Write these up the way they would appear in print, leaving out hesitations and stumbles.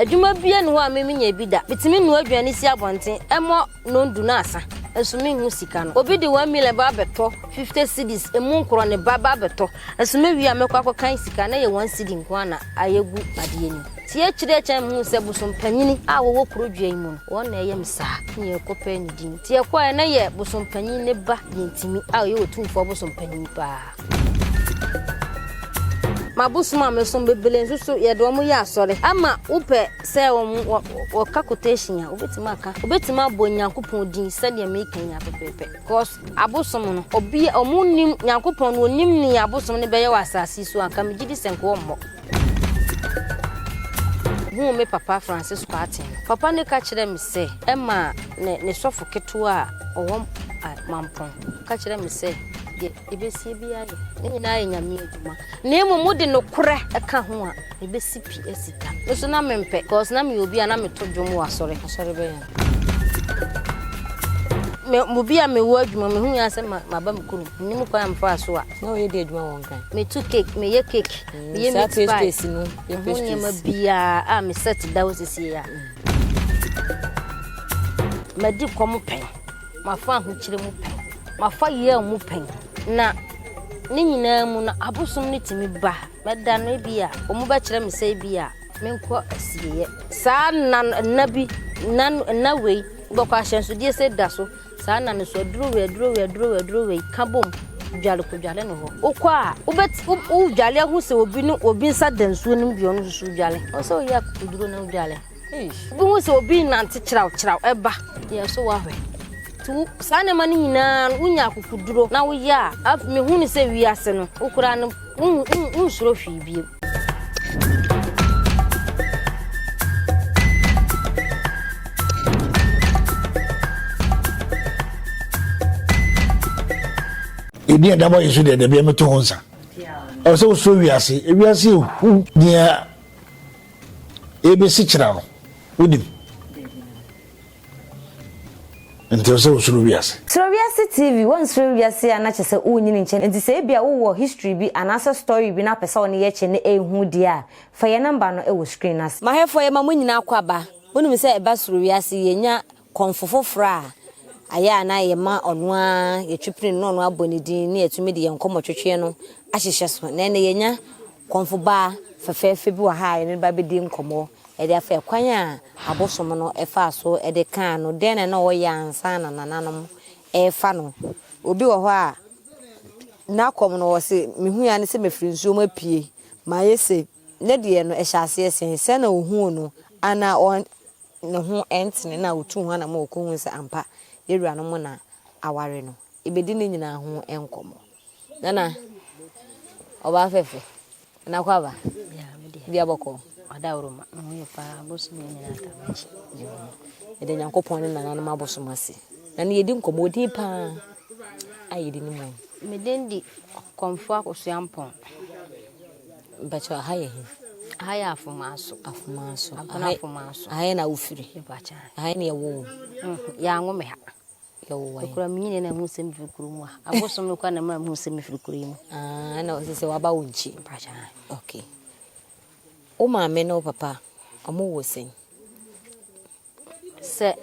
Adwuma biara nni hɔ a me menya bi da. Metumi noa aduane si abɔnten, ɛmmɔ nnɔndu na asa, nso menhu sika no. Obi de 1 million ba abɛtɔ 50 cedis, emu nkorɔ ne ba ba abɛtɔ, nso mewie a mɛkɔ akɔkan sika na ɛyɛ 1 cedi nko ara na ayɛ gu adeɛ no mu. Nti akyire akyire na mehuu sɛ bosompanyini a wɔwɔ kuro dua yi mu no, wɔn na ɛyɛ me saa. Ɛnna yɛkɔpɛɛ ne din. Nti yɛkɔeɛ na yɛ bosompanyini ne ba Yɛntimi a ɔyɛ Otumfoɔ bosompanyini paa. M'abosom a mesom bebree nso so yɛde wɔn yɛ asɔre. Ama wopɛ sɛ wɔn wɔka quotation a wobɛtumi aka. Wobɛtumi abɔ Nyankopɔn din sɛdeɛ meka yi pɛpɛɛpɛ. Because abosom no obi wɔn nim Nyankopɔn no onim nea abosom no bɛyɛ wɔ asase so anka megye di sɛ nka wɔmmɔ. Huu me papa Francis Kwarteng no. Papa no ka kyerɛɛ me sɛ ɛma ne ne sɔfo ketewa a ɔwɔ Mampɔn ka kyerɛɛ me sɛ deɛ ɛbɛsie biara yɛ. Ne nyinaa yɛ Nyame adwuma. Na mmom wode nokorɛ ka ho a, ɛbɛsi pi asi ta. Me nso na mempɛ, cause na meyɛ obi a na meto dwom wɔ asɔre. Asɔre bɛn a? Me, obi a mewɔ adwuma, mehu yɛ sɛ maba me kurom. Menim kwan a mefaa so a. Na woyɛ de adwuma wɔ Nkran? Metu cake, meyɛ cake, meyɛ meat pie. Ɛho nneɛma biara a me set da hɔ sesie a. Madi kɔm pɛn, mafa ahokyere mu pɛn, mafa yaw mu pɛn. Na ne nyinaa mu no, abosom no tumi ba. Mɛda no ebi a, wɔbɛkyerɛ me sɛ ebi a menkɔ asieeɛ. Saa nna no, nna bi, nna no, nna wei, wobɛkɔ ahyɛnsodeɛ sɛ da so. Saa nna no so, aduro wei, aduro wei, aduro wei, aduro wei, ka bom, dware kɔdware no hɔ. Wokɔ a, wobɛt, wo, wodware ahu sɛ obi ne obi nsa da nsuo no mu bi, ɔno nso so dware. Ɔwɔ sɛ woyɛ akokoduro na wodware. Wobɛhu sɛ obi renante kyerɛwkyerɛw ɛba yɛ so woahwɛ. Nti wo, saa nneɛma no nyinaa no, wonya akokoduro na woyɛ a, af, mehu no sɛ wiase no, wo koraa no, wonsuro hwee bio. Edin a ɛda bɔ Yesu deɛ dabi ɛmɛto ho nsa. Ɛwɔ sɛ wosuro wiase. Ewiase ehu nea ebesi kyerɛ no wonim. Nti ɛwɔ sɛ wosuro wiase. Suro Wiase TV, Woansuro wiase a na kyerɛ sɛ wonyini nkyɛ nti sɛ ebia wowɔ history bi anaasɛ story bi na wopɛ sɛ wo ne yɛ kyɛ na ɛhu deɛ a, fa yɛn number no wɔ screen no ase. M'ahwɛfoɔ yɛma mo nyinaa kɔ aba. Monim sɛ ɛba soro wiase yɛnya kɔmfo foforɔ a ayɛ a na yɛma ɔno ara yɛtwe pini no na ɔno abɔ ne din na yɛtumi de yɛn nkɔmmɔtwetweɛ no ahyehyɛ so. Na ɛnnɛ yɛanya kɔmfo baa fɛfɛɛfɛ bi wɔ ha a yɛne no ba bɛdi nkɔmmɔ de afa ɛkwan a abosom no faa so de kaa no, dɛn na na ɔyɛ ansa na nananom refa no. Obi wɔ hɔ a n'akɔm no ɔse mehui ara ne sɛ mafiri nsuo mu apue, mayɛ sei. Ne deɛ no ɛhyɛ aseɛ sɛn? Sɛn na ɔhuu no anaa ɔn ne ho ɛntene na ɔtuu ho anamɔ ɔkɔhuu sɛ ampa yɛn wuranom na aware no? Yɛbɛdi ne nyinaa ho nkɔmmɔ. Nana, ɔbaa fɛfɛ, Nana Kwaba, bia bɔkɔ. Ɔdawuruma, me ho yɛ paa, abosom yɛ nyinaa ta m'akyi. Yɛda Nyankopɔn ne nananom abosom ase. Nana yɛdi nkɔmmɔ, odin paa a yɛdi ne mu. Me din di Kɔmfoɔ Akosua Mpɔn. Mpakyɛ aha yɛ he? Aha yɛ Afomaso. Afomaso. Abena Afomaso. Aha yɛ na wofiri? Mepakyɛ. Aha yɛ na yɛwɔ wo? Yɛanwo me ha. Yɛwɔ wɔ he? Mekura me nyini na mehu sɛ mefiri kuro mu a. Abosom no kora na ɛma mehu sɛ mefiri kuro yi mu. Ah, ɛna ɔsɛ sɛ waba wo nkyi. Mepakyɛ. Okay. Wo maame ne wo papa, ɔmo wɔ sɛn? Sɛ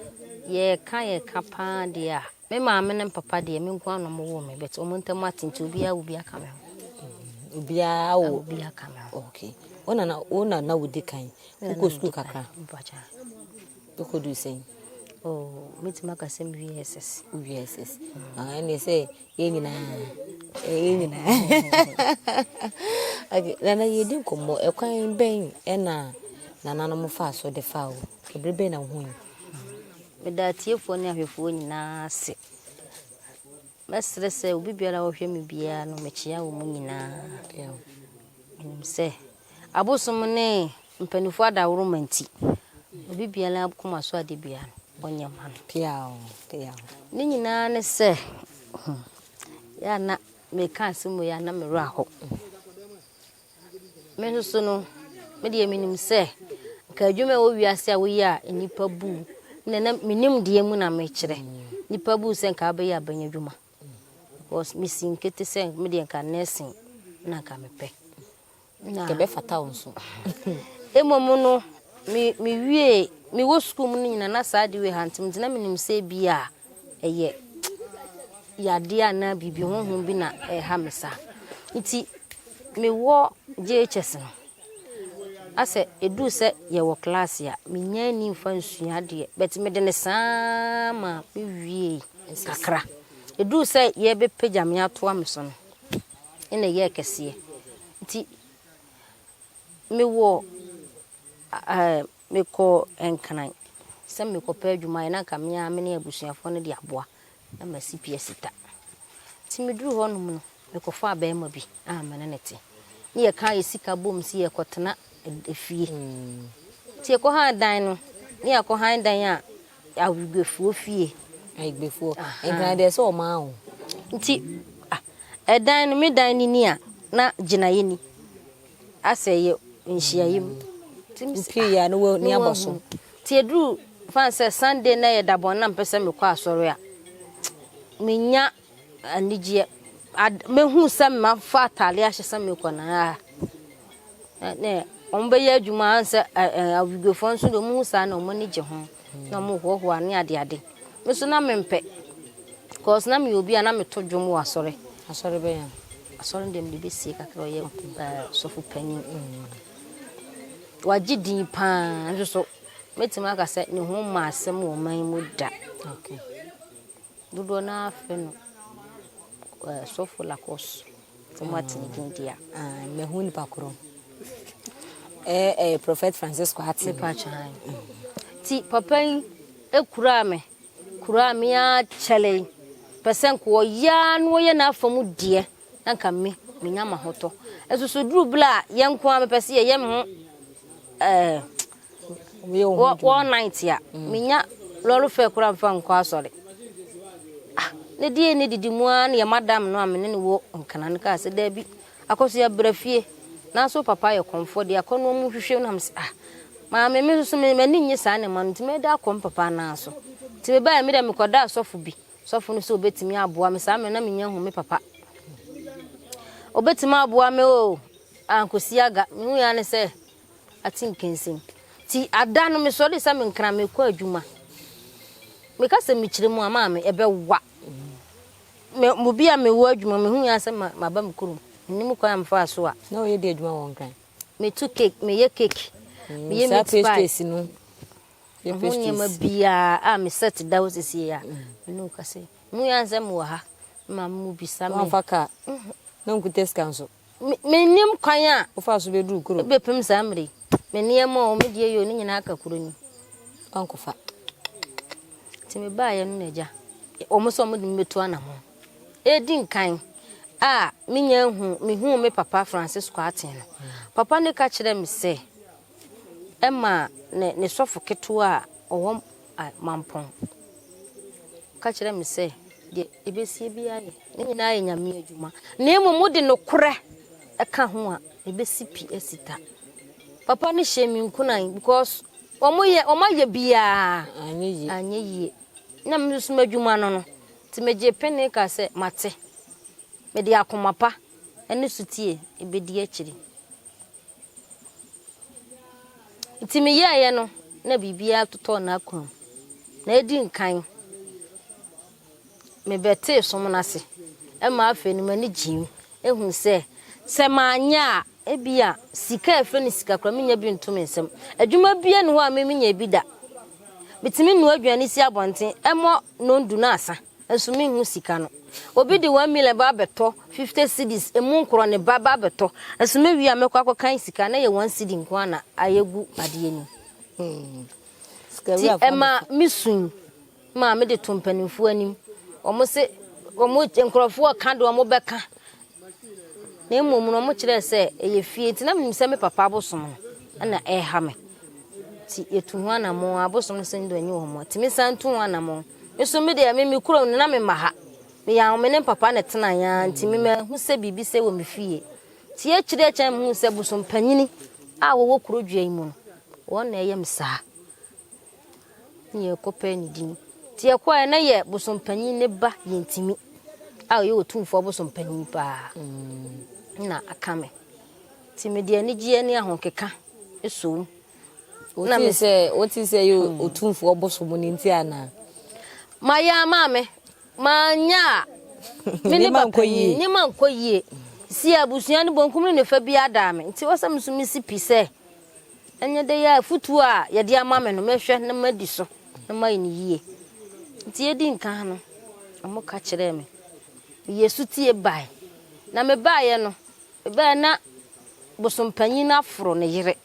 yɛreka yɛka paa deɛ a, me maame ne me papa deɛ me nko ara na wɔwoo me but wɔn ntam ate nti obiara wo bi aka me ho. Obiara wo bi aka me ho. Okay. Wo na na wo na na wodi kan. Wokɔ sukuu kakra. Wokɔduu sɛn? Oh, metumi aka sɛ mewie SS. Wowie SS. Ah, ɛne sɛ yɛn nyinaa yɛn nyinaa. Okay, nana yɛdi nkɔmmɔ ɛkwan bɛn ɛna nananom faa so de faa wo? Ɛberɛ bɛn na wohui? Meda atiefoɔ ne ahwɛfoɔ nyinaa ase. Mɛsrɛ sɛ obi biara a ɔhwɛ me biara no, mekyea wɔn nyinaa. Menim sɛ abosom ne mpanimfoɔ adaworoma nti, obi biara akoma so ade biara no, ɔnyɛ ma no. Piaw, piaw. Ne nyinaa ne sɛ, yɛ a na meka asɛm wei a na me werɛ aho. Me nso so no, me deɛ menim sɛ nka adwuma a ɛwɔ wiase a woyɛ a nnipa bu wo, na na me nimdeɛ mu na mekyerɛ. Nnipa bu wo sɛ nka wobɛyɛ aban adwuma. Because mesi nkete sɛ me deɛ nka nursing na nka mepɛ. Na ɛbɛfata wo nso. Mmom no, Me mewiee mewɔ sukuu mu no nyinaa na saa ade wei hante me nti na menim sɛ ebi a ɛyɛ yadeɛ anaa biribi honhom bi na ɛha me saa. Nti mewɔ JHS no, asɛ ɛduru sɛ yɛwɔ class a, mennya ani mfa nsua adeɛ but mede no saa ma mewiee kakra. Ɛduru sɛ yɛbɛpagya me atoa me so no, ɛna ɛyɛɛ kɛseɛ. Nti Mewɔ ɛɛ mekɔɔ Nkran sɛ merekɔpɛ adwuma ayɛ na anka me ara me ne abusuafoɔ no de aboa na masi pi asi ta. Nti meduruu hɔnom no, mekɔfaa barima bi a me ne no te. Ne yɛkaa yɛn sika boom sɛ yɛrekɔtena efie. Nti yɛkɔhaa dan no, ne yɛakɔhan dan a Awigbefoɔ fie. Awigbefoɔ. Nkran deɛ sɛ ɔmaa o. Nti ah, ɛdan no, me dan no ni a, na gyinaeɛ ni. Asɛ yɛ nhyiaeɛ mu. Nti me sɛ, Wopie yɛ a na wa- ni na abɔ so. wahu. Nti ɛduru fan sɛ Sunday na yɛ dabɔn na mpɛ sɛ mekɔ asɔre a, menya anigyeɛ. Ad, mehu sɛ mafa ataade ahyɛ sɛ mekɔ na ah, na wɔn bɛyɛ adwuma ansɛ awigbefoɔ nso deɛ wɔn hu saa na wɔn ani gye ho na wɔn hoahoa ne adeade. Me nso na mempɛ cause na meyɛ obi a na meto dwom wɔ asɔre. Asɔre bɛn a? Asɔre no deɛ mede bɛsie kakra ɔyɛ sɔfo panyin. Wagye din paa nso so mɛtumi aka sɛ ne ho mma asɛm wɔ ɔman mu da. Okay. Dodoɔ no ara frɛ no Sɔfo Lacoste. Sɛ moate ne din deɛ a. Ah, mahu nipa korɔ. Ɛɛ ɛyɛ Prophet Francisco ate. Mepa kyɛn. Ti papa yi kuraa me, kuraa me ara kyɛlɛe. Pɛ sɛ nka ɔyɛ ara na ɔyɛ n'afa mu deɛ na nka me menya m'ahotɔ. Nso so duru berɛ a yɛn nko ara mepɛ sɛ yɛyɛ me ho ɛɛ Wɔ all night a, menya lɔre fare koraa mfa nkɔ asɔre. Ah, ne deɛ ne didi mu ara na yɛ madam no a me ne no wɔ Nkran no kaa sɛ daabi, Akosua bra fie. Nanso papa yɛ kɔmfoɔ deɛ akɔnoa mu hwehwɛ mu na me sɛ ah, maame me nso so m'ani nnye saa nneɛma no nti mɛda akɔ me papa anan so. Nti mebaeɛ me deɛ mekɔdaa sɔfo bi. Sɔfo no sɛ obetumi aboa me saa mmerɛ na menya hu me papa. Obetumi aboa me o, ankosi aga. Mehu ya ne sɛ Ate nkensen. Nti ada no mesɔree sɛ menkra mekɔ adwuma. Meka sɛ mekyerɛ mu a maame ɛbɛwa. Me obi a mewɔ adwuma mehu ya sɛ maba me kurom. Menim kwan a mefaa so a. Na woyɛ di adwuma wɔ Nkran? Metu cake, meyɛ cake, meyɛ meat pie. Saa pastries no. Ɛho nneɛma biara a me set da hɔ sesie a me ne wo kasa yi. Mehu ya sɛ mewɔ ha. Me maame mu bisa me. Woamfa kaa? Na wonkuta sika nso? Mennim kwan a. Wofaa so bɛduruu kurom. Bɛpem saa mmerɛ yi. Me nneɛma o, me deɛ yi o, ne nyinaa ka kuro no mu. Wankɔfa. Nti mebaeɛ no na agya, wɔn sɛ wɔde me bɛtu anamɔn. Ɛdi nkan a menya hu, mehuu me papa Francis Kwarteng no, papa no ka kyerɛɛ me sɛ, ɛma ne, ne sɔfo ketewa a ɔwɔ Mampɔn ka kyerɛɛ me sɛ, deɛ ɛbɛsie biara yɛ. Ne nyinaa yɛ Nyame adwuma. Na mmom wode nokorɛ ka ho a, ɛbɛsi pi asi ta. Papa no hyɛɛ me nkuran because wɔn yɛ wɔn ayɛ biara anyɛ yie. Na me nso m'adwuma no no, nti megye pene kaa sɛ mate. Mede akoma pa ne sotie bɛdi akyiri. Nti meyɛeɛ no, na biribiara totɔɔ n'akwan mu. Na ɛdi nkan, Mebɛtee som no ase ma afei no m'ani gyee mu hui sɛ, sɛ manyɛ a, ebia sika a ɛfrɛ no sika koraa mennya bi nto me nsam. Adwuma biara nni hɔ a me menya bi da. Metumi noa aduane si abɔnten ɛmmɔ nnɔndu na asa, nso menhu sika no. Obi de 1 million ba abɛtɔ 50 cedis, emu nkorɔ ne ba ba abɛtɔ, nso mewie a mɛkɔ akɔkan sika na ɛyɛ 1 cedi nko ara na ayɛ gu adeɛ no mu. Nti ɛma mesui. Maame de to mpanimfoɔ anim. Wɔn se wɔn nkurɔfoɔ ka deɛ wɔn bɛka. Na mmom no wɔn kyerɛɛ sɛ ɛyɛ fie nti na menim sɛ me papa abosom no na ɛreha me. Nti yɛtu ho anammɔn abosom no sɛ ndɔ nyi wɔn. Nti me san tu ho anammɔn. Me so me deɛ me me kurom no na me ma ha. Me yɛ me ne papa na tena ya nti me mahu sɛ biribi sɛ wɔ me fie. Nti akyire akyire mehu sɛ bosom panyini a wɔwɔ kuro dua yi mu no wɔn na ɛyɛ me saa. Ne yɛkɔpɛɛ ne din. Nti yɛkɔɛ na yɛ bosompanyin ne ba Yɛntimi a ɔyɛ Otumfoɔ bosompanyin paa na aka me. Nti mede anigyeɛ ne ahokeka soo mu. Wotee sɛ wotee sɛ ɛyɛ otumfoɔ bosom no nti anaa? Mayɛ a maame, manyɛ a me ne papa yi nneɛma nkɔ yie. Si abusua no bonkum ne nifa bi adaa me nti wɔ sɛ me nso mesi pi sɛ ɛnyɛ dɛ yɛ afutuo a yɛde ama me no mɛhwɛ na madi so na mayɛ no yie. Nti yɛdi nkan no, wɔka kyerɛɛ me. Meyɛɛ sotie bae. Na mebaeɛ no, mebaeɛ na bosompanyin no aforo ne yere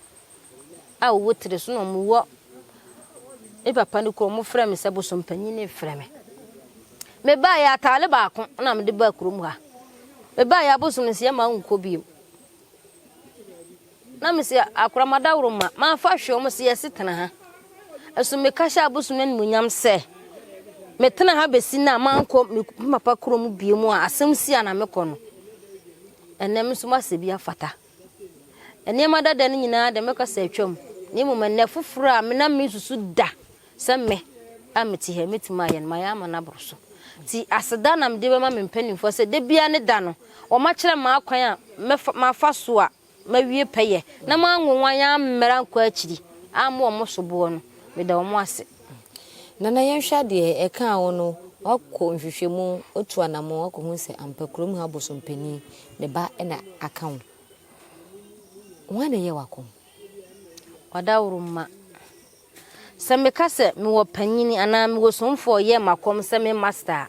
a ɔwɔ tire so na wɔwɔ me papa no kurom. Wɔfrɛ me sɛ bosompanyin no refrɛ me. Mebaeɛ ataade baako na mede baa kurom ha. Mebaeɛ abosom no sɛ yɛma wonkɔ bio. Na mese akora madaworoma mamfa hwee wɔn se yɛse tena ha. Nso meka hyɛ abosom no animuonyam sɛ metena ha bɛsi no a mankɔ me papa kurom bio mu a asɛm si a na mekɔ no. Ɛnnɛ me nso masɛ bi afata. Nneɛma dada no nyinaa de mɛka sɛ atwam, na mmom ɛnnɛ foforɔ a me na mensusu da sɛ me a mete ha yi mɛtumi ayɛ no, mayɛ ama no aboro so. Nti aseda na mede bɛma me mpanimfoɔ sɛ da biara ne da no, wɔakyerɛ me akwan a mɛfa mafa so a mawie pɛyɛ na manwonwan ammra ankɔ akyiri ammɔ wɔn soboɔ no, meda wɔn ase. Nana yɛnhwɛ adeɛ, ɛkaa wo no, woakɔ nhwehwɛmu, woatu anamɔn akɔhu sɛ ampa kurom ha bosompanin ne ba na aka wo. Hwan na ɛyɛɛ w'akɔm? Ɔdawuroma. Sɛ meka sɛ mewɔ panyin anaa mewɔ somfo a ɔyɛ m'akɔm sɛ me master a,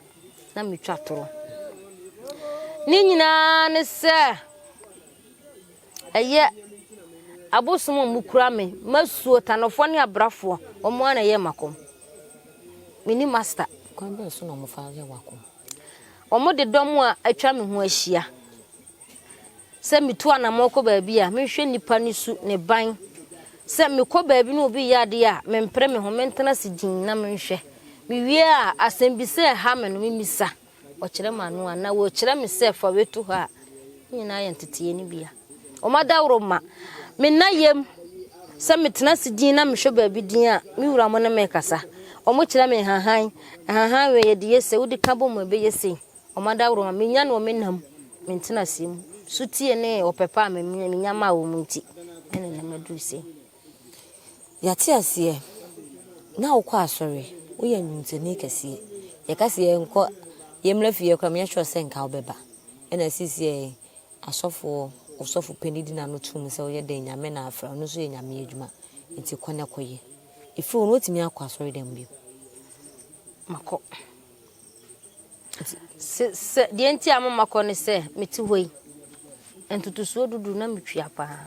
na metwa toro. Ne nyinaa ne sɛ ɛyɛ abosom a wɔkura me, masuo, tanofoɔ ne abrafoɔ, wɔn ara na ɛyɛ m'akɔm. Menni master. Kwan bɛn so na wɔfa yɛ w'akɔm? Wɔde dɔm a atwa me ho ahyia. Sɛ metu anammɔn kɔ baabi a, mehwɛ nnipa no su, ne ban. Sɛ mekɔ baabi na obi reyɛ adeɛ a, mempere me ho, mentena ase dinn na menhwɛ. Mewie a, asɛmmisa a ɛha me no, memmisa. Wɔkyerɛ me ano anaa wɔkyerɛ me sɛ fa wei to hɔ a, ne nyinaa yɛ nteteeɛ no bi a. Wɔn adaworoma, me nna yam, sɛ metena ase dinn na mehwɛ baabi dinn a, me wura mo ne me rekasa. Wɔkyerɛ me nhahan, nhahan wei yɛde yɛ sei, wode ka bɔ mu a ɛbɛyɛ sei. Wɔn adaworoma, menya no wɔ me nna mu, me ntenaseɛ mu. Sotie ne ɔpɛ pa a menya maa wɔn nti, ɛna ɛnnɛ maduru sei. Yɛate aseɛ, na wokɔ asɔre, woyɛ nnwontoni kɛseɛ. Yɛka sɛ yɛnkɔ, yɛmmra fie koraa menyɛ sure sɛ nka wobɛba. Ɛna seesei asɔfoɔ, ɔsɔfo panin di n'ano tom sɛ woyɛ dɛn, Nyame na afrɛ wo, ɔno nso yɛ Nyame adwuma, nti kɔ na kɔyɛ. Ɛfiri hɔ no woatumi akɔ asɔre dɛm bio? Makɔ. Sɛ, sɛ, deɛ nti a mama kɔ ne sɛ, mete hɔ yi, ntotosoɔ dudu na metua paa.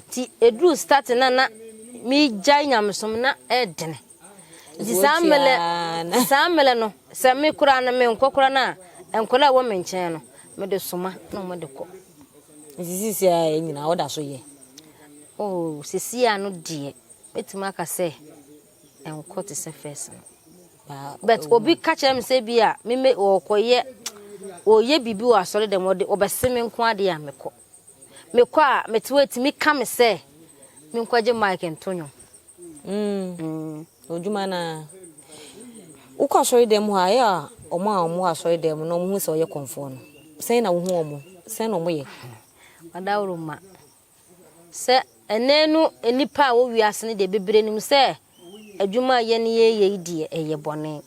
Nti ɛduru start na na megyae nyamesom na ɛdene. Nti saa mmerɛ, saa mmerɛ no, sɛ me koraa no menkɔ koraa no a, nkwadaa a ɛwɔ me nkyɛn no, mede soma na wɔde kɔ. Nti sisi a nyinaa woda so yɛ? Oh, sisi a no deɛ, mɛtumi aka sɛ ɛnkɔ te sɛ first no. But obi ka kyerɛ me sɛ bi a me me ɔkɔyɛ ɔyɛ biribi wɔ asɔre dɛm ɔde ɔbɛse me nko adeɛ a mekɔ. Mekɔ a mete hɔ etumi ka me sɛ menkɔgye mic nto nnwom. Mm. Mm. Odwuma na wokɔ asɔre dɛm hɔ a ɛyɛ a wɔn a wɔwɔ asɔre dɛm no wɔn hu sɛ ɔyɛ kɔnfoɔ no sɛn na wohu wɔn sɛn na wɔyɛ. Ɔdaworo ma Sɛ ɛnnɛ no nnipa a wɔ wiase no deɛ bebree nim sɛ adwuma a yɛne yɛyɛ yi deɛ ɛyɛ bɔne.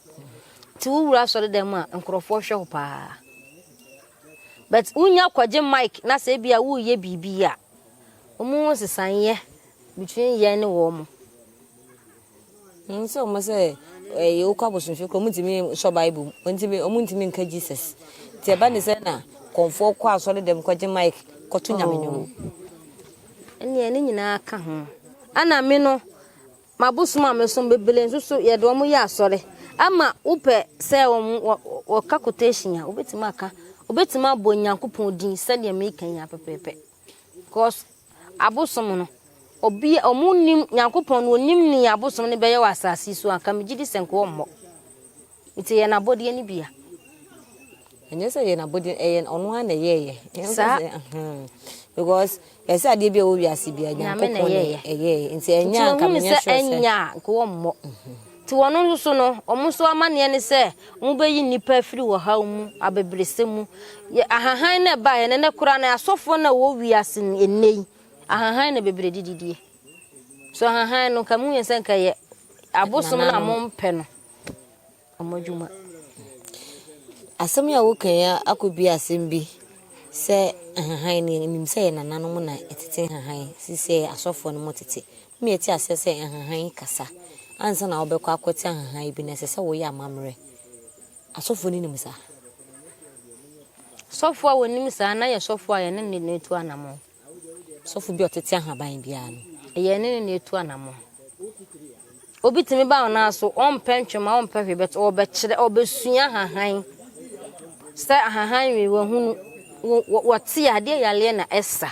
Nti wowura asɔre mu a nkurɔfoɔ hwɛ wo paa. But wonya kɔgye mic na sɛ ebia woreyɛ biribi a, wɔn ho nsesaeɛ between yɛn ne wɔn. Mm, sɛ wɔn sɛ ɛyɛ wokɔ abosomfie kɔ wɔn ntumi nsɔ bible mu wɔn ntumi wɔn ntumi nka jesus nti ɛba ne sɛ na kɔnfoɔ kɔ asɔre dɛm kɔgye mic kɔto nyame nnwom. Oh. Ɛnneɛ ne nyinaa ka ho ɛna me no mabosom a mesom bebree nso so yɛde wɔn yɛ asɔre ama wopɛ sɛ wɔn wɔka quotation a wobɛtumi aka wobɛtumi abɔ nyankopɔn din sɛdeɛ meka yi apɛpɛɛpɛ because Abosom no, obi a ɔmo nnim Nyankopɔn no, onim nea abosom no bɛyɛ wɔ asase yi so a, anka megye di sɛ nka ɔmmɔ. Nti ɛyɛ n'abɔdeɛ no bi a. Ɛnyɛ sɛ ɛyɛ n'abɔdeɛ, ɛyɛ ɔno ara na ɛyɛɛyɛ. Saa. Because ɛsɛ adeɛ bi a ɛwɔ wiase bi a Nyankopɔn na ɛyɛɛyɛ. Nti ɛnyɛ a nka menyɛ sure sɛ. Nti wɔhunu sɛ ɛnyɛ a nka wɔmmɔ. Nti wɔn nso so no, wɔn nso amanneɛ ne sɛ wɔbɛyi nnipa afiri ɔhaw mu, abɛbrɛsɛ mu. Yɛ ahahan no ɛbaeɛ no, ɛnɛ koraa no asɔfoɔ no a wɔwɔ wiase no ɛnnɛ yi, ahahan na bebree de didie. So ahahan no, nka mehu yɛ sɛ nka yɛ abosom no a mompɛ no ɔmo adwuma. Asɛm yi a woka yi akɔbue asɛm bi sɛ nhahan no yɛnim sɛ yɛ nananom na ɛtete nhahan sisi asɔfoɔ no mo tete. Mo yɛte aseɛ sɛ nhahan kasa. Ansa na wobɛkɔ akɔte ahahan bi no ɛsɛ sɛ woyɛ amammerɛ. Asɔfoɔ no nim saa? Sɔfoɔ a wɔnim saa na yɛ sɔfoɔ a yɛne ne na ɛtu anammɔn. Sɔfo bi a ɔtete ahaban biara no. Ɛyɛ ne ne na ɛtu anammɔn. Obi tumi ba wo nan so, ɔmpɛ ntwema, ɔmpɛ hwee, but ɔbɛkyerɛ, ɔbɛsua ahahan. Sɛ ahahan wei wahunu, wɔte adeɛ yareɛ na ɛsa.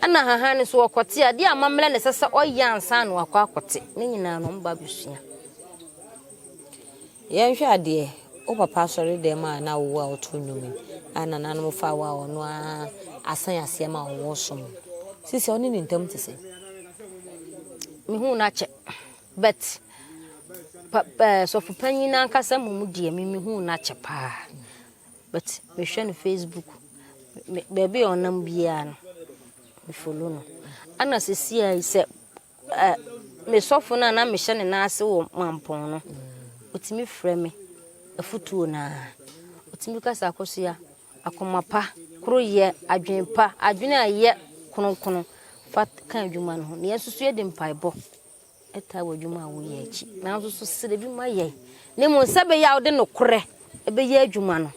Ɛna ahahan no so ɔkɔte adeɛ amammerɛ na ɛsɛ sɛ ɔyɛ ansa na wakɔ akɔte. Ne nyinaa no ɔmo ba abɛsua. Yɛnhwɛ adeɛ, wo papa asɔre dɛm a na wowɔ a woto nnwom yi, a nananom fa wo a ɔno ara asan aseɛ ma ɔwɔ som. Sisi ɔne ne ntam te sɛ? Mehu no akyɛ, but pa, eh, sɔfo panyin no ankasa mmom deɛ me mehu no akyɛ paa. But mehwɛ no Facebook, me, baabi a ɔnam biara no, me follow no. Ɛna sisi a sɛ eh, me sɔfo no a na mehyɛ ne nan ase wɔ Mampɔn no, ɔtumi frɛ me afutuo no ara. Ɔtumi ka sɛ Akosua, akoma pa, koroyɛ, adwene pa, adwene a ɛyɛ kronkron fa ka adwuma no ho. Na yɛn nso so yɛde mpaebɔ taa wɔ adwuma a woyɛ akyi. Nanso so srɛ bi ma yɛn. Na mmom sɛ ɛbɛyɛ a wode nokorɛ ɛbɛyɛ adwuma no.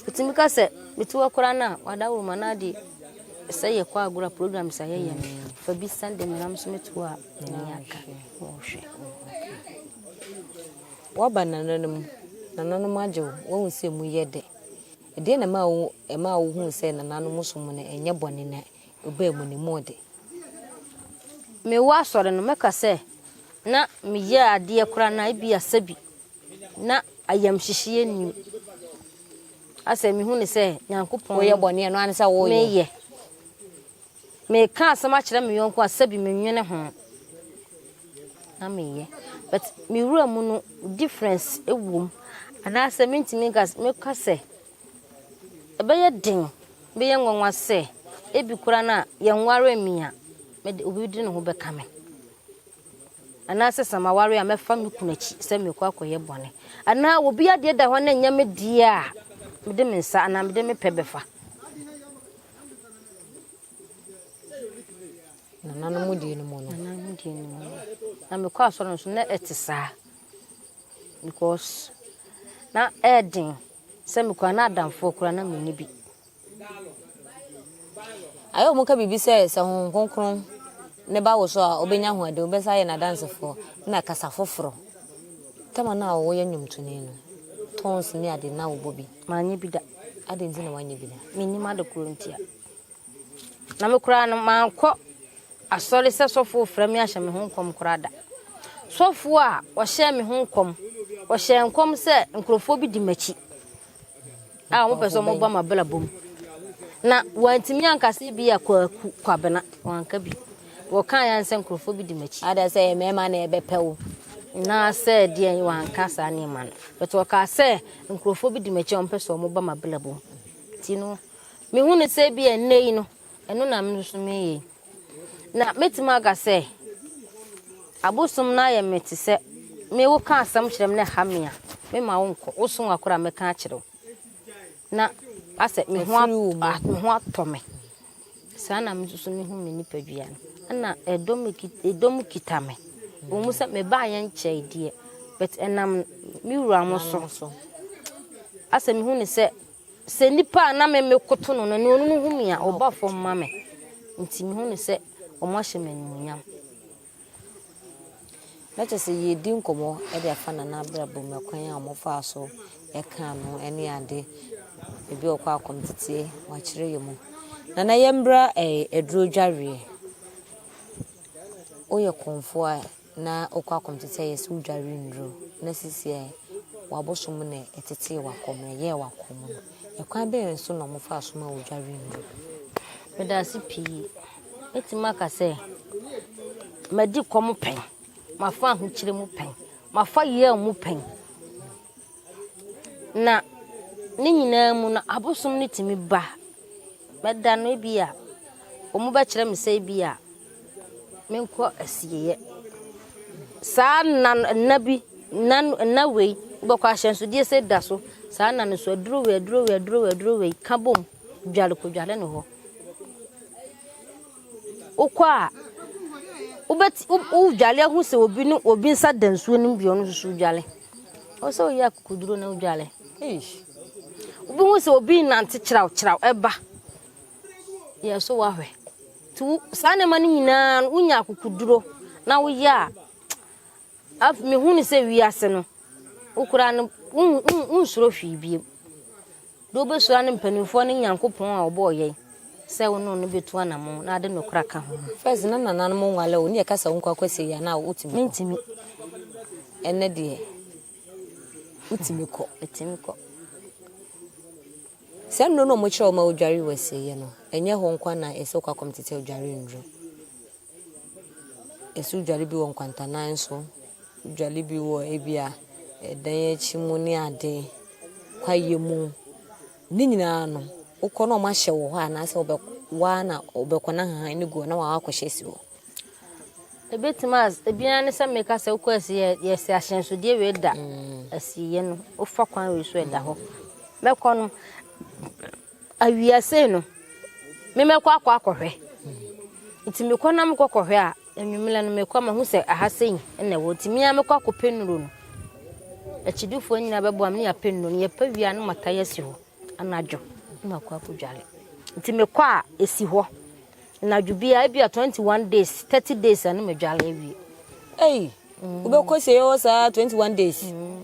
Ɔtumi ka sɛ mete hɔ koraa no a wadaworo ma no ade sɛ yɛkɔ agorɔ a programs a yɛyɛ no fa bi Sunday me nam so mete hɔ a m'ani aka na ɔhwɛ. Woaba nananom, nananom agye wo, woahu sɛ emu yɛ dɛ. Ɛdeɛn na ɛmaa wo ɛmaa wohuu sɛ nananom som no ɛnyɛ bɔne na ɛbaa mu no emu ɔdɛ? Mewɔ asɔre no mɛka sɛ na meyɛ adeɛ koraa na ebi a sɛbi na ayamhyehyeɛ nnim. Asɛ mehu ne sɛ Nyankopɔn Woyɛ bɔne ɛno ara ne sɛ woyɛ. Meyɛ. Meka asɛm akyerɛ me yɔnko a sɛbi menwene ho na meyɛ. But me wura mu no difference wɔ mu. Anaasɛ mentumi nka meka sɛ ɛbɛyɛ den, bɛyɛ nwanwa sɛ ebi koraa no a yɛnware me a mede obi de ne ho bɛka me. Anaasɛ sɛ maware a mɛfa me kunu akyi sɛ mekɔ akɔyɛ bɔne. Anaa obi adeɛ da hɔ na ɛnyɛ me deɛ a mede me nsa anaa mede me pɛ bɛfa. Nananom deɛ no mu no. Nananom deɛ no mu no. Na mekɔ asɔre nso na ɛte saa. Because na ɛɛden sɛ mekɔ a na adamfoɔ koraa na menni bi. Ayɛ wɔn ka biribi sɛ sɛ Honhom Kronkron ne ba wo so a wobɛnya ahoɔden wobɛsa ayɛ n'adansefoɔ na kasa foforɔ. Tama no a wɔyɛ nnwomtoni no, tons ne ade na wobɔ bi. Manyɛ bi da. Adɛn nti na woanyɛ bi da? Mennim ade korɔ ntia. Na me koraa no mankɔ asɔre sɛ sɔfoɔ frɛ me ahyɛ me ho nkɔm koraa da. Sɔfoɔ a ɔhyɛɛ me ho nkɔm, ɔhyɛɛ nkɔm sɛ nkurɔfoɔ bi di m'akyi a wɔpɛ sɛ wɔba m'abrabɔ mu. Na wɔantumi anka sɛ bi a Kwaku Kwabena, wɔanka bi. Wɔkaa yɛn sɛ nkurɔfoɔ bi di m'akyi. Ada sɛ ɛyɛ mmarima na ɛbɛpɛ wo. Na sɛ deɛ wɔanka saa nneɛma no. But wɔkaa sɛ nkurɔfoɔ bi di m'akyi a wɔpɛ sɛ wɔba m'abrabɔ mu. Nti no, mehu no sɛ bi a nnɛ yi no, ɛno na me nso meyɛ yi. Na mɛtumi aka sɛ, abosom no ayɛ me te sɛ, me woka asɛm kyerɛ me na ɛha me a, mema wo nkɔ. Wosom akora a mɛka akyerɛ wo. Na asɛ me ho me ho atɔ me. Saa na me nso so mehu me nipadua no. Ɛna ɛdɔm ɛdɔm kita me. Wɔn mu sɛ mebaeɛ nkyɛe deɛ, but ɛnam me wura mo so. Asɛ mehu ne sɛ Sɛ nipa a na me mekoto no no ne ɔno no hu me a, ɔba fam ma me. Nti mehu no sɛ wɔahyɛ me animuonyam. Na kyerɛ sɛ yɛredi nkɔmmɔ de afa Nana abrabɔ mu, ɛkwan a wɔfaa so kaa no ne ade. Ebi wɔ hɔ a akɔmteteɛ, wakyerɛ yɛn mu. Nana yɛmbra eh, aduro dwareɛ. Woyɛ kɔmfoɔ a na wokɔ akɔmtete a yɛse wodware nnuro na sisi a w'abosom na ɛtetee w'akɔm na ɛyɛɛ w'akɔm no, ɛkwan bɛn so na wɔfaa so ma wodware nnuro? Meda ase pii. Mɛtumi aka sɛ madi kɔm pɛn, mafa ahokyere mu pɛn, mafa yaw mu pɛn. Na ne nyinaa mu no, abosom no tumi ba. Mɛda no ebi a, wɔbɛkyerɛ me sɛ ebi a. Menkɔ asieeɛ. Saa nna no, nna bi, nna no, nna wei, wobɛkɔ ahyɛnsodeɛ sɛ da so. Saa nna no so, aduro wei, aduro wei, aduro wei, aduro wei, ka bom, dware kɔdware no hɔ. Wokɔ a, wobɛti, wodware ahu sɛ obi ne obi nsa da nsuo no mu bi, ɔno nso so dware. Ɔwɔ sɛ woyɛ akokoduro na wodware. Wobɛhu sɛ obi nante kyerɛw kyerɛw ɛba. Yɛ so wahwɛ. Nti wo saa nneɛma no nyinaa no wonya akokoduro na woyɛ a af mehu no sɛ wiase no wo koraa no wonsuro hwee bio. Deɛ wobɛsuro ara ne mpanimfoɔ ne Nyankopɔn a ɔbɔɔ yɛn sɛ wo ne ɔno bɛtu anammɔn na ade nokorɛ aka ho. First na nananom nwale wo ne yɛka sɛ wonkɔ akɔsie yɛ anaa wotumi kɔ? Mentumi. Ɛnɛ deɛ wotumi kɔ. Metumi kɔ. Saa nnuro no a wɔkyerɛ wo ma wodware wɔ asieeɛ no, ɛnyɛ hɔ nko ara na ɛsɛ wokɔ akɔm tete odware nnuro. Ɛsɛ wodware bi wɔ nkwantanan so, wodware bi wɔ ebi a ɛdan akyi mu ne ade, kwaeɛ mu. Ne nyinaa no, wokɔ na wɔahyɛ wɔ hɔ anaasɛ wobɛkɔ waa na wobɛkɔ na hahan no gu hɔ na waa akɔhyɛ asi hɔ. Ebetumi as ebi ara ne sɛ meka sɛ wokɔ asieɛ yɛsɛ ahyɛnsodeɛ wei da asieɛ no wofa kwan wei so ɛda hɔ mɛkɔ no awia sei no me mɛkɔ akɔ akɔhwɛ nti mekɔ na mekɔ kɔhwɛ a anwummerɛ no mekɔ mahu sɛ aha sei na ɛwɔ nti me ara mɛkɔ akɔpɛ nnuro no akyidifoɔ nyinaa bɛboa me ne yɛapɛ nnuro no yɛpɛ wie a na matae asi hɔ anadwo na makɔ akɔdwale nti mekɔ a ɛsi hɔ Anadwo biara ebia 21 days, 30 days a na madwale awie. Ei, mm. wobɛkɔ sie hɔ saa 21 days. Mm.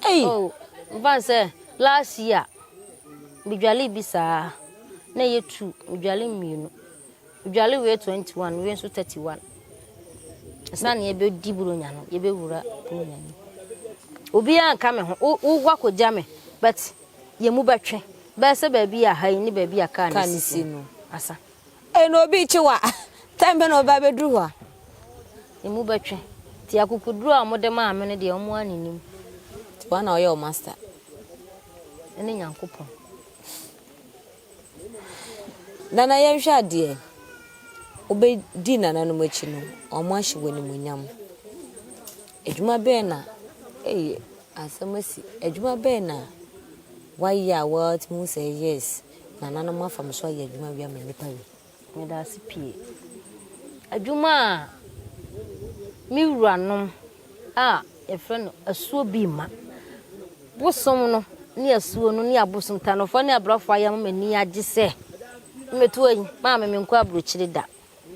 Ei. Oh, mfa sɛ last year medwale bi saa na ɛyɛ two, medwale mmienu. Medwale wei 21, wei nso 31. Ɛsan na yɛbɛdi buronya no, yɛbɛwura buronya no. Obiara nka me ho, wowɔ akɔgya me, but Yɛn mu bɛtwe. Bɛyɛ sɛ baabi a ha yi ne baabi a kaa no si no asa. Ei na obi rekye wo a, time bɛn na ɔbɛba abɛduru hɔ a? Yɛn mu bɛtwe. Nti akokoduro a wɔde maa me no deɛ, wɔn ara na ɛnim. Nti woa na woyɛ wo master? Ɛne Nyankopɔn. Nana yɛnhwɛ adeɛ, wobɛdi nananom akyi no, wɔahyɛ wo animuonyam. Adwuma bɛn na, ei asɛm asi, adwuma bɛn na woayɛ a woatumi hu sɛ yes, nananom afa me so ayɛ adwuma wei ama nnipa wei? Meda ase pii. Adwuma a me wuranom a yɛfrɛ no asuo bi mma. Bosom no ne asuo no ne abosom tanɔfoɔ ne abrɔfoɔ ayɛ ama m'ani agye sɛ mmeto ayi maame menkɔ aburokyire da.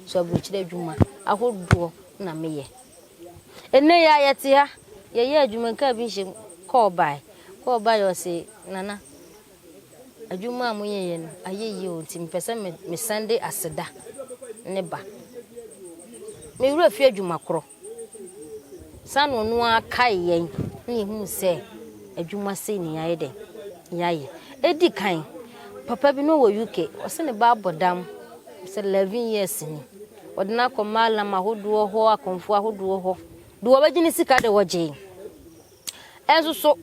So aburokyire adwuma ahodoɔ na meyɛ. Ɛnnɛ yi a yɛte ha yɛyɛ adwuma nkaa bi nhyɛ mu kɔɔ bae kɔɔ bae ɔse nana Adwuma a moyɛeɛ no, ayɛ yie o, nti mepɛ sɛ mesan de aseda ne ba. Me werɛ fi adwuma korɔ. Saa na ɔno ara kae yɛn na yɛhunu sɛ adwuma sei na yɛayɛ dɛn, yɛayɛ. Ɛdi kan, papa bi na ɔwɔ UK, ɔse ne ba abɔ dam sɛ 11 years ni. Ɔde no akɔ Mallam ahodoɔ hɔ, akɔmfoɔ ahodoɔ hɔ. Deɛ ɔbɛgye ne sika de ɔgyee. Ɛnso so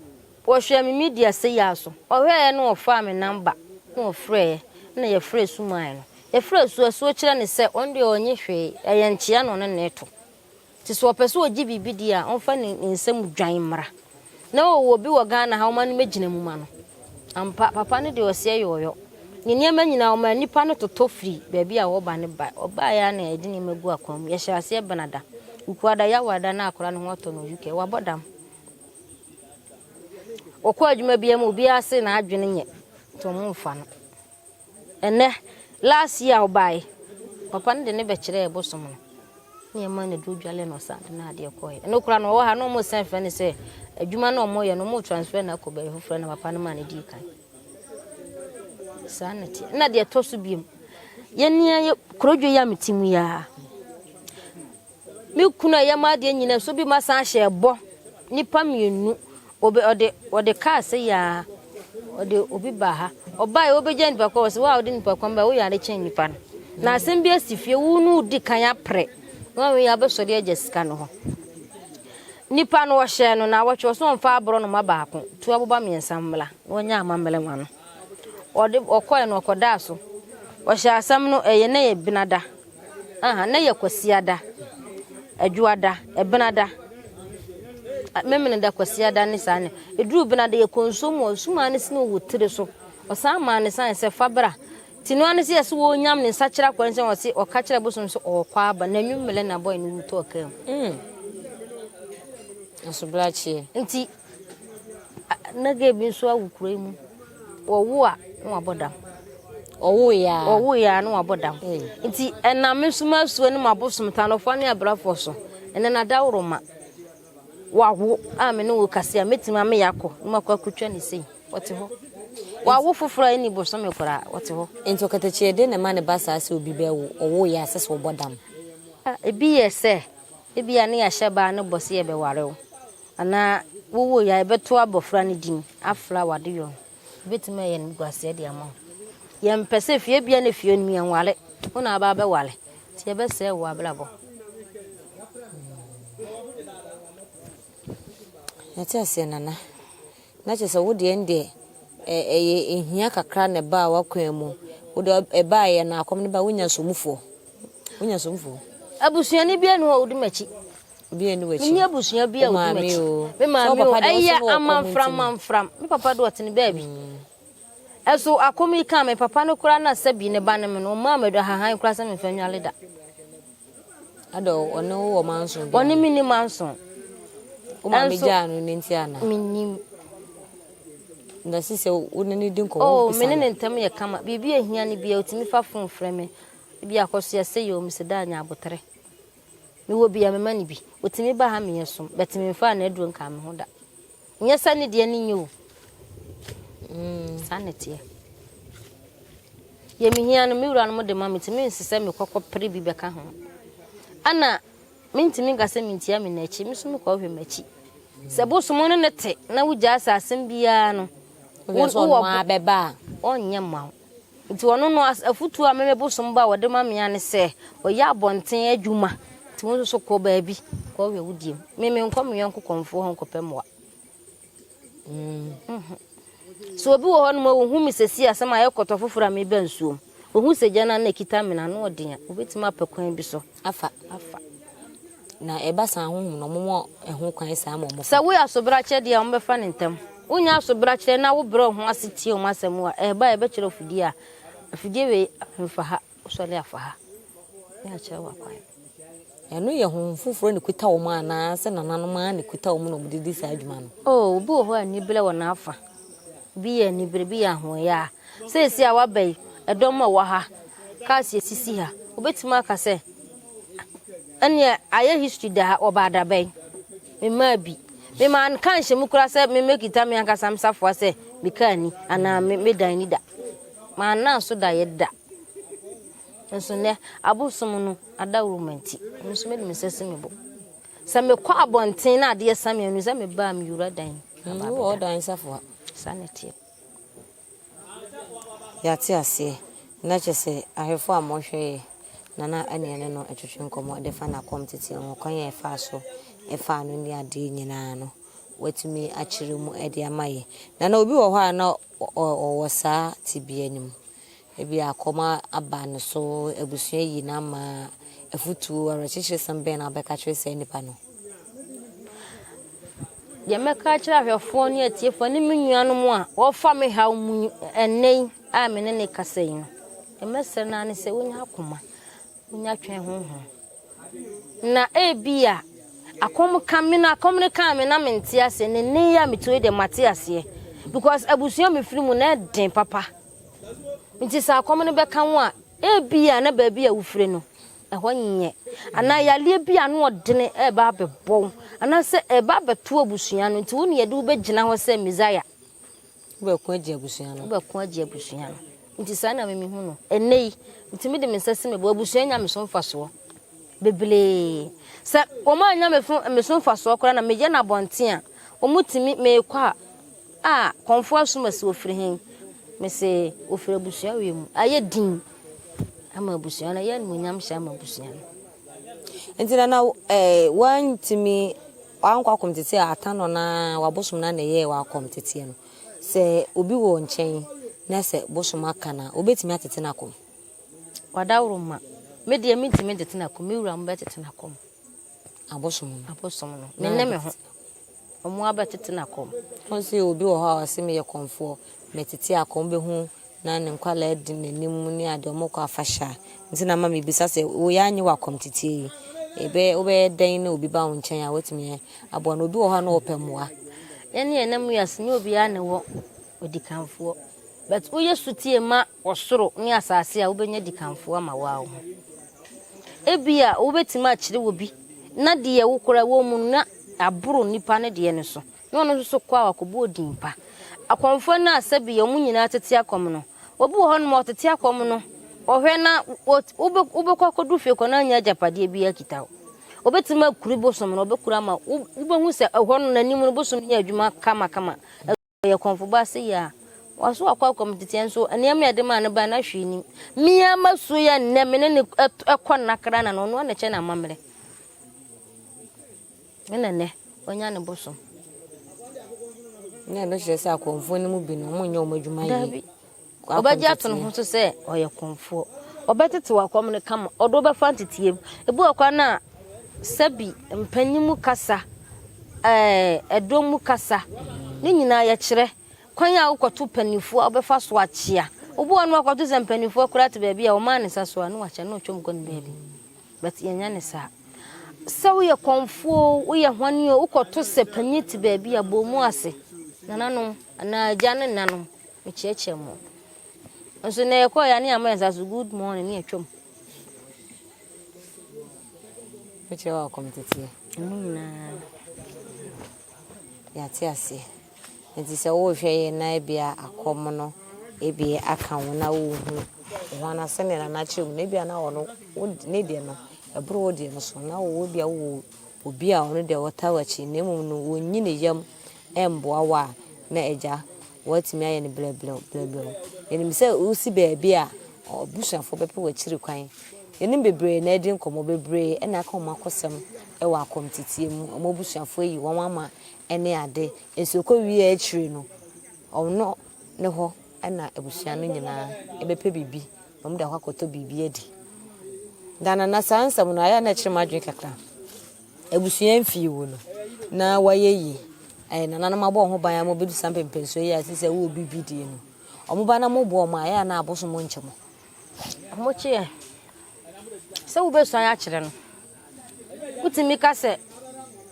Wɔhwɛɛ me media sei ara so. Ɔhwɛeɛ na ɔfaa me number na ɔfrɛeɛ na yɛfrɛɛ sumaeɛ no. Yɛfrɛɛ asuo, asuo kyerɛ no sɛ ɔno deɛ ɔnnye hwee, ɛyɛ nkyea na ɔne no reto. Nti sɛ ɔpɛ sɛ ɔgye biribi deɛ a, ɔmfa ne ne nsam dwan mmra. Na ɔwɔ obi wɔ Ghana ha ɔma no mmɛgyina mu ma no. Ampa, papa no deɛ ɔseɛ yɔɔyɔ. Ne nneɛma nyinaa ɔmaa nnipa no totɔ firi baabi a ɔba no bae. Ɔbaeɛ ara na yɛde nneɛma gu akwan mu. Yɛhyɛɛ aseɛ Benada, Wukuada, Yawoada na akwadaa no ho atɔ no wɔ UK. Wabɔ dam. Wɔkɔ adwuma biara mu obiara se n'adwene nyɛ nti wɔn mfa no. Ɛnɛ last year ɔbae papa no de ne bɛkyerɛɛ bosom no ne ɛma no duro dwale na ɔsan de n'adeɛ kɔɛ. Ɛno koraa no ɔwɔ ha na wɔn san frɛ no sɛ adwuma no wɔn yɛ no wɔn transfer no akɔ baabi foforɔ na papa no ma no dii kan. Saa na ɛteɛ. Na deɛ ɛtɔ so biom yɛn nea kurodwo yi a mete mu yi ara. Me kunu a ɛyɛ m'adeɛ nyina so bi masan ahyɛ ɛbɔ nipa mienu obe ɔde ɔde kaa sɛ yaa ɔde obi baa ha ɔbaa yɛ ɔbɛgya nipa kɔ ɔsɛ waa ɔde nipa kwan ba woyɛ ade kyɛn nipa no na asɛm bi asi fie wo no di kan aprɛ na wɔn yɛ abɛsɔre agya sika no hɔ nipa no ɔhyɛ no na awɔtwe ɔsɛ ɔmfa aborɔ no ma baako tu aboba mmiɛnsa mmla na ɔnyɛ amammerɛ ma no ɔde ɔkɔɛ no ɔkɔdaa so ɔhyɛ asɛm no ɛyɛ na yɛ benada. Aha, na yɛ Kwasiada, Adwoada, Ɛbenada, Memeneda, Kwasiada ne saa ne. Ɛduru Benada yɛkɔ nsuo mu, ɔsumaa no sini wɔ tiri so. Ɔsan maa ne san sɛ fa bra. Nti no ara ne sɛ yɛse wɔnyam ne nsa kyerɛ akɔre sɛ ɔse ɔka kyerɛ bosom sɛ ɔɔkɔ aba na nwummere na bɔe no wu tɔɔ kaa mu. Mm. Asobrakyeɛ. Nti na gay bi nso awo kuro yi mu. Wɔwo a na wabɔ dam. Ɔwo yɛ a. Ɔwo yɛ a na wabɔ dam. Nti ɛnam me nso m'asuo ne m'abosom tanɔfoɔ ne abrafoɔ so. Ɛnɛ na daworo ma. Wawo a me ne wo kase a mɛtumi ameyɛ akɔ na makɔ akɔtwa ne sei. Ɔte hɔ. Wawo foforɔ a ɛnni bosome koraa, ɔte hɔ. Nti ɔkatakyie den na ɛma no ba saa sɛ obi bɛwo, ɔwo yɛ a ɛsɛ sɛ ɔbɔ dam? Ebi yɛ sɛ, ebia ne yɛahyɛ baa no bɔ sɛ yɛbɛware wo, anaa wowoeɛ a yɛbɛto abɔfra no din afra w'adeyɔ no. Ebɛtumi ayɛ animguaseɛ de ama wo. Yɛmpɛ sɛ fie, ebia na fie no mu yɛnware, wo na aba abɛware, nti yɛbɛsɛe wo abrabɔ. Yɛte aseɛ Nana. Na kyerɛ sɛ wo deɛ ɛndeɛ ɛyɛ ehia kakra na ɛbaa w'akwan mu. Wo deɛ ɛbaeɛ no akɔm no ba wonya somufoɔ. Wonya somufoɔ. Abusuani biara nni hɔ a ɔdi m'akyi. Obiara nni w'akyi. Menni abusua bi a ɔdi m'akyi. Me maame o. Ɛyɛ amanfram manfram. Me papa de ɔte ne baabi. Ɛso akɔm yi kaa me papa no koraa na sɛbi ne ba ne me no ɔmmaa me ahahan koraa sɛ memfa nnwale da. Ada ɔne wo wɔ manso bi. Ɔne me ni manso. Wo maame gyaa no ne nti ana? Menim. Na sisi wo ne ne di nkɔmmɔ Oh, me ne ne ntam yɛ kama. Biribi a ehia no bia otumi fa phone frɛ me. Ebi akɔso yɛ sɛ yɛ omi sɛ daa nya abotere. Mewɔ bi a mema no bi. Otumi ba ha meyɛ som, but memfaa n'aduro nkaa me ho da. Nyɛ sɛ ne deɛ no nyɛ o. Saa na ɛteɛ. Deɛ mehia no, me wuranom de ma me nti mense sɛ mekɔ kɔpere bi bɛka ho. Ɛna mentumi nka sɛ mentia me n'akyi, me nso mekɔhwɛ m'akyi. Sɛ bosom no ne te na wogyaa sɛ asɛm biara no, wowɔ bɛba a, ɔnyɛ mma wo. Nti ɔno no, afotuo a meme bosom ba a wɔde ma me ara ne sɛ, ɔyɛ abɔnten adwuma, nti wo nso so kɔ baabi kɔhwɛ wo deɛ mu. Me menkɔ me yɔnko kɔmfoɔ hɔ nkɔpɛ mmoa. Sɛ obi wɔ hɔnom a ohu me sɛsi a sɛ mayɛ kɔtɔ foforɔ a meba nsuom, ohu sɛ gya no ano ɛkita me no ano ɔden a, obɛtumi apɛ kwan bi so afa. Afa. Na ɛba saa honhom no, wɔma ɛho kwan saa ma wɔfa. Sɛ woyɛ asobrakyerɛ deɛ a, wɔbɛfa no ntɛm. Wonyɛ asobrakyerɛ na wobrɛ wo ho ase tie wɔn asɛm a, ɛba a yɛbɛkyerɛ afidie a, afidie wei mfa ha, wosɔre afa ha, na yɛakyerɛ wo akwan. Ɛno yɛ honhom foforɔ na ɛkuta wɔn anaa sɛ nananom ara na ɛkuta wɔn na wɔde di saa adwuma no? Oh, obi wɔ hɔ a anibere wɔ n'afa. Obi yɛ anibere, obi yɛ ahoɔyaa. Seesei a waba yi, ɛdɔm a ɛwɔ ha, cars a ɛsisi ha, wobɛtumi aka sɛ, ɛneɛ ayɛ history da ha, wɔbaa da bɛn? Memaa bi. Memaa nka nhyɛ mu koraa sɛ memɛkita me ankasa me safoa sɛ me kaa ni anaa me dan ni da. Manna so daeɛ da. Nso nnɛ, abosom no adaworoma nti, me nso mede me nsa si me bo. Sɛ mekɔ abɔnten na adeɛ sa me a, ɛnu sɛ meba a mewura dan. Mm, wowɔ dan safoa. Saa na ɛteɛ. Yɛate aseɛ. Na kyerɛ sɛ ahwɛfoɔ a mohwɛ yɛ na na ɛne ɛne no twetwe nkɔmmɔ de fa n'akɔm tete ho, kwan a ɛfaa so faa no ne adeɛ nyinaa no, watumi akyerɛ mu de ama yɛ. Na na obi wɔ hɔ a na ɔwɔ saa tebea no mu. Ebia akɔm aba ne so, abusua ayi no ama, afotuo, awerɛkyekyeresɛm bɛn na wobɛka akyerɛ saa nipa no? Deɛ mɛka akyerɛ ahwɛfoɔ ne atiefoɔ ne me nuanom a wɔfa me haw mu ɛnnɛ yi a me ne ne kasa yi no, deɛ mɛsrɛ no ara ne sɛ wɔnya akoma, wɔnya twɛn honhom. Na ebia akɔm ka me no akɔm no kaa me na mente aseɛ ne nne yi a metuo yi deɛ mate aseɛ because abusua mefiri mu na ɛden papa. Nti sɛ akɔm no bɛka wo a, ebia na baabi a wofiri no, ɛhɔ nyɛ. Anaa yareɛ bi a ano ɔdene ɛreba abɛbɔ wo, anaasɛ ɛreba abɛto abusua no, nti wo ne yɛde wo bɛgyina hɔ sɛ Mesaia. Wobɛko agye abusua no. Wobɛko agye abusua no. Nti saa na mehu no. Ɛnnɛ yi, metumi de me nsa si me bo, abusua nya me so mfasoɔ bebree. Sɛ wɔn annya me so mfasoɔ koraa na meyɛ no abɔnten a, wɔtumi, meekɔ a, A, kɔmfoɔ asum asi ofiri he? Mese, ofiri abusua wei mu. Ayɛ din ama abusua no, ayɛ animuonyam hyɛ ama abusua no. Nti nana eh, wantumi wankɔ akɔm tete a ata no na wabosom na na ɛyɛɛ wakɔm teteɛ no. Sɛ obi wɔ nkyɛn na sɛ bosom aka no a, obetumi atete no akɔm? Wadaworoma. Me deɛ mentumi ntete no akɔm, me wura mo bɛtete no akɔm. Abosom no. Abosom no. Me ne me ho. Ɔmo abɛtete no akɔm. Wɔn nso yɛ obi wɔ hɔ a ɔse meyɛ kɔmfoɔ, mɛtete akɔm bɛhu na ne nkwadaa di n'anim ne adeɛ ɔmo kɔ afahyɛ a. Nti na ama mebisa sɛ wo yɛ anye wɔ akɔm teteɛ yi, ɛbɛyɛ wobɛyɛ dɛn na obi ba wo nkyɛn a woatumi aboa no. Obi wɔ hɔ a na ɔpɛ mmoa. Yɛne yɛnam wiase nyɛ obiara na ɛwɔ odikanfoɔ. But woyɛ sotie ma ɔsoro ne asase a, wobɛnya dikanfoɔ ama wo ara wo ho. Ebia wobɛtumi akyerɛ obi na deɛ wo koraa wɔ mu no na aboro nipa no deɛ no so, na ɔno nso so kɔ a wakɔbɔ odin pa. Akɔmfoɔ no a sɛbi wɔn nyinaa tete akɔm no, obi wɔ hɔnom a ɔtete akɔm no, ɔhwɛ na wobɛkɔ akɔdu fie kɔ na anya agyapadeɛ bi akita wo. Obɛtumi akuri bosom no, ɔbɛkura ama wobɛhu sɛ ɛhɔ no n'anim no bosom no yɛ adwuma kamakama. Ɔyɛ kɔmfo ba sei a, waso akɔ akɔm teteɛ nso nneɛma a yɛde maa no bae na hwee nim. Me ara m'asuo yɛ nnɛ me ne no kɔ nna koraa na no ɔno ara na ɛkyɛ no amammerɛ. Ɛna nnɛ wanya ne bosom. Na ɛno kyerɛ sɛ akɔmfoɔ no mu bi no wɔnyɛ wɔn adwuma yie. Dabi. Ɔbɛgye ato ne ho so sɛ ɔyɛ kɔmfoɔ. Ɔbɛtete w'akɔm no kama. Ɔde wo bɛfa nteteɛ mu. Ebi wɔ koraa no a, sɛbi mpanyin mu kasa, ɛɛ ɛdɔm mu kasa, ne nyinaa yɛkyerɛ. Kwan a wokɔto mpanimfoɔ a wobɛfa so akyea. Obi wɔ hɔ no wakɔto sɛ mpanimfoɔ koraa te baabi a ɔmaa ne nsa so a na wakyea na ɔtwam kɔ ne baabi. But yɛnyɛ ne saa. Sɛ woyɛ kɔmfoɔ o, woyɛ hwane o, wokɔto sɛ panyin te baabi a bɔ mu ase. Nananom anaa agya ne nanom. Mekyeakyea mo. Nso na yɛkɔɔ ya ne ama yɛn nsa so good morning ne atwam. Mekyerɛ wɔ akɔm teteɛ. Ɛmu nyinaa. Yɛate aseɛ. Nti sɛ wohwɛ yɛ na ebia akɔm no ebi aka wo na wohu ho ana sɛnea nana kyerɛ mu no ebia na ɔno ne deɛ no ɛboro wo deɛ no so na wo ebia wowɔ obi a ɔno deɛ ɔtaa w'akyi na mmom no wɔnyi ne yam mmoa wo a na agya Woatumi ayɛ no brɛbrɛw brɛbrɛw. Yɛnim sɛ wosi baabi a, abusuafoɔ bɛpɛ w'akyiri kwan. Yɛne bebree na adi nkɔmmɔ, bebree na aka wɔn akosɛm wɔ akɔmteteɛ mu. Wɔn abusuafoɔ ayi wɔn ama ne ade. Nso ɛkɔwie akyire no, ɔno ne hɔ na abusua no nyinaa bɛpɛ biribi na wɔde akɔ akɔtɔ biribi adi. Ghana na saa nsɛm no ayɛ a na ɛkyere m'adwene kakra. Abusua mfii wo no na wayɛ yie. Ɛɛ nananom abɔ wɔn ho ban ama wɔbɛdu saa mpɛmpɛnsoɔ yi a ɛte sɛ wowɔ biribi die no. Wɔn ba na moboa wɔn a, ɛyɛ a na abosom nkyɛ mo. Wɔkye yɛn. Sɛ wobɛsuan akyerɛ no, wotumi ka sɛ,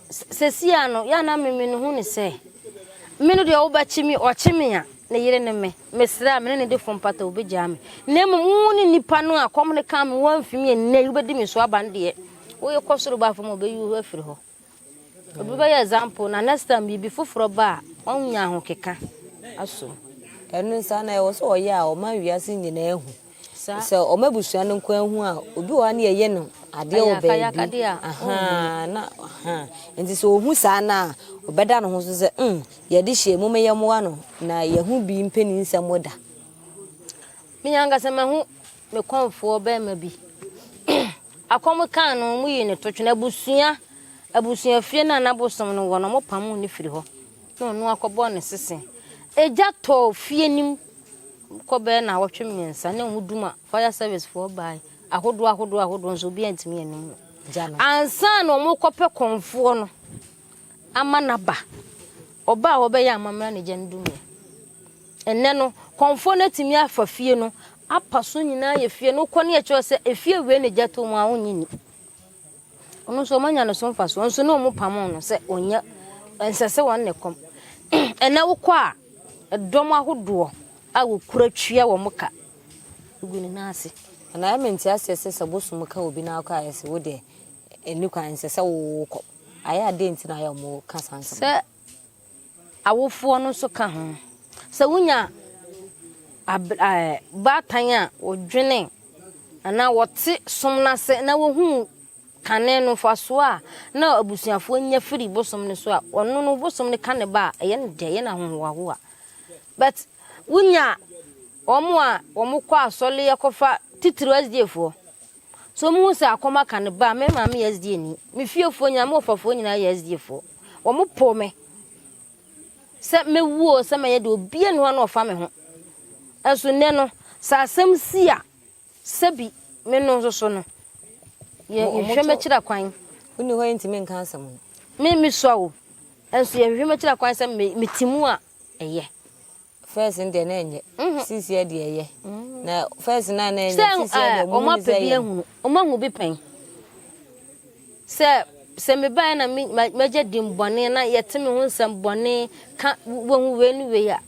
seesei a no, yɛ a na me me hu ne sɛ, me no deɛ wobɛkye me, ɔkye me a, ne yere ne me. Mesrɛ a, me ne no di fo mpata, obɛgyaa me. Na mmom wo ne nipa no a kɔm no kaa me, woamfi me ɛnnɛ yi, wobɛdi me so aba no deɛ, Woyɛ kɔ soro ba fam a obeyi wo afiri hɔ. Obi bɛyɛ example na next time biribi foforɔ ba a ɔnya ahokeka asom. Ɛno saa na ɛwɔ sɛ ɔyɛ a ɔma wiase nyinaa hu. Sɛ ɔma abusua no nko ahu a, obi wɔ hɔ a ne yɛyɛ no adeɛ wɔ baabi. Ahaa, na ahaa. Nti sɛ ɔhu saa no a, ɔbɛda ne ho so sɛ, mm, yɛde hyɛ mu meyɛ mmoa no na yɛho bi mpanin nsɛm da. Me ankasa mahu me kɔmfoɔ barima bi. Akɔm kaa no, wɔyii no to twene. Abusua, abusuafie no a na bosom no wɔ no, wɔpamoo no firi hɔ. Na ɔno akɔbɔɔ ne sese. Egya tɔɔ fie no mu kɔ bɛyɛ nnawɔtwe mmiɛnsa na wɔn dum a fire service foɔ bae. Ahodoɔ ahodoɔ ahodoɔ nso obiara ntumi anum no. Gya no. Ansa na wɔrekɔpɛ kɔmfoɔ no ama no aba. Ɔbaa a wɔbɛyɛ amammerɛ na egya no dumiiɛ. Ɛnnɛ no, kɔmfoɔ no atumi afa fie no apa so nyinaa yɛ fie no. Wokɔ ne yɛkyerɛ sɛ efie wei na gya tɔ mu a wonnye nni. Ɔno nso wɔanya ne so mfasoɔ nso ne wɔn pamo no sɛ ɔnyɛ ɛnsɛ sɛ wɔn ne kɔm. Ɛnnɛ wokɔ a ɛdɔm ahodoɔ a wɔkura tua wɔn ka gu ne nan ase. Na ɛyɛ me nte aseɛ sɛ sɛ bosom ka obi na akɔ a yɛse wo deɛ ɛnni kwan ɛnsɛ sɛ wokɔ. Ayɛ a dɛn nti na ayɛ a wɔka saa nsɛm no? Sɛ Awofoɔ no nso ka ho. Sɛ wonya baatan a wɔdwene anaa wɔte som no ase na wɔhu kane no mfasoɔ a na abusuafoɔ nya firi bosom no so a, ɔno no bosom no ka ne ba a, ɛyɛ no dɛ, ɛyɛ no ahohoahoa. But wonya wɔn a wɔkɔ asɔre akɔfa titiriw SDA foɔ. So wɔhu sɛ akɔm aka ne ba a, me maame yɛ SDA ni, me fiefoɔ nyinaa, me wɔfafoɔ nyinaa yɛ SDA foɔ. Wɔpoo me sɛ mɛwu o, sɛ mɛyɛ deɛ obiara nni hɔ a na ɔfa me ho. Nso nnɛ no, sɛ asɛm si a, sɛbi me no nso so no. Yɛhwehwɛ m'akyira kwan. Wonni hɔ yɛntumi nka asɛm no. Me mesua o. Nso yɛhwehwɛ m'akyira kwan sɛ mete mu a ɛyɛ. First no deɛ na ɛnyɛ. Mhm. Sisi deɛ ɛyɛ. Mm. Na first na na ɛnyɛ. Sisi deɛ ɔmo apɛ bi ahunu. Ɔmo ahu bi pɛn. Sɛ sɛ mebaeɛ na me magya din bɔne na yɛte me ho nsɛm bɔne ka wɔhu wei ne wei a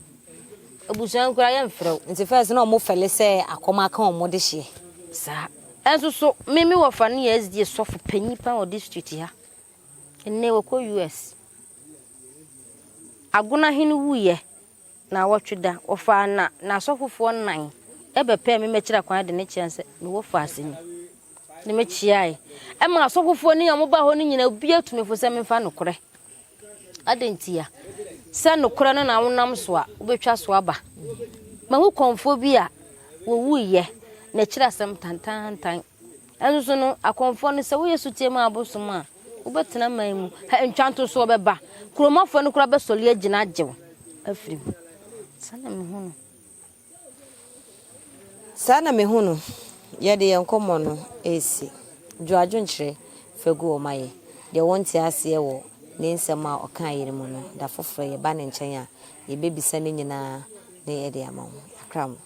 abusua no koraa yɛmfrɛ wo. Nti first na ɔmo fɛle sɛ akɔm aka ɔmo de hyeɛ. Saa. Ɛnso so me me wɔfa no yɛ SDA sɔfo panyin paa wɔ district ha. Nnɛ wɔkɔ US. Agona hene wuiɛ naawɔtwe da, wɔfaa na n'asɔfofoɔ nnan bɛpɛɛ me mɛkyerɛ kwan de ne kyea sɛ mewɔ faase ni. Ne mekyeae. Ɛma asɔfofoɔ ne wɔn baa hɔ no nyinaa obiara tu me fo sɛ memfa nokorɛ. Adɛn ntia? Sɛ nokorɛ no na wonam so a, wobɛtwa so aba. Mahu kɔmfoɔ bi a wɔwuiɛ, n'akyiri asɛm tantaantan. Ɛnso so no, akɔmfoɔ no, sɛ woyɛ sotie ma abosom a, wobɛtena man mu. Ha, ntwantosoɔ bɛba. Kuromafoɔ no koraa bɛsɔre agyina agye wo afiri mu. Saa na mehu no. Saa na mehu no. Yɛde yɛn nkɔmmɔ no resi. Dwo adwenkyerɛ fa gu hɔ ma yɛ. Deɛ wonte aseɛ wɔ ne nsɛm a ɔkaeɛ no mu no, da foforɔ yɛba ne nkyɛn a, yɛbɛbisa ne nyinaa na yɛde ama wo. Yɛakra mo.